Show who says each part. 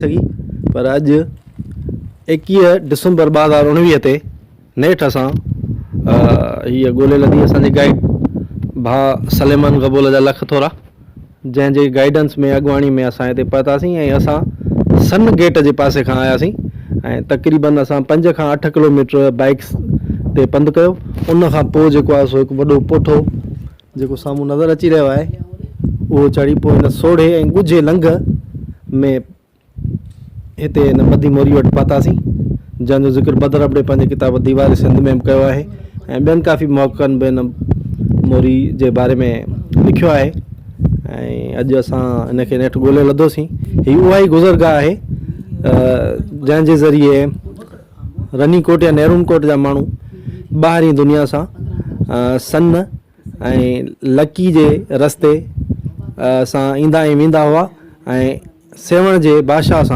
Speaker 1: سگهي پر اڄ 21 ڊسمبر 2019 تي نيٺ اسان هيء ڳولي لڌي. اسان جي گائيڊ ڀاء سليمان گبول جا لک ٿورا جنهن جي گائيڊنس ۾ اڳواڻي ۾ اسان هتي پهتاسين ۽ اسان سن گيٽ جي پاسي کان آياسين ۽ تقريبن اسان پنج کان اٺ ڪلوميٽر بائيڪس تي پنڌ ڪيو ان کان پوء جيڪو آهي سو هڪ وڏو پوٺو جيڪو سامهون نظر اچي رهيو آهي اهو چڙهي پوء هن سوڙهي ۽ ڳجهي لنگهه ۾ هتي هن مڌي موري وٽ پهتاسين، جنهن جو ذڪر بدر ابڙي پنهنجي ڪتاب ديوار سنڌ ۾ به ڪيو آهي ۽ ٻين ڪافي محققن به هن موري جي باري ۾ لکيو آهي ۽ اڄ اسان هن کي نيٺ ڳولي لڌوسين. هي اها ئي گذرگاهه آهي جنهن جي ذريعي رني ڪوٽ يا نيرون ڪوٽ جا ماڻهو ٻاهرين دنيا سان سن ۽ لڪي جي رستي سان ايندا ۽ ويندا هئا ۽ سيوهڻ جي بادشاهه سان.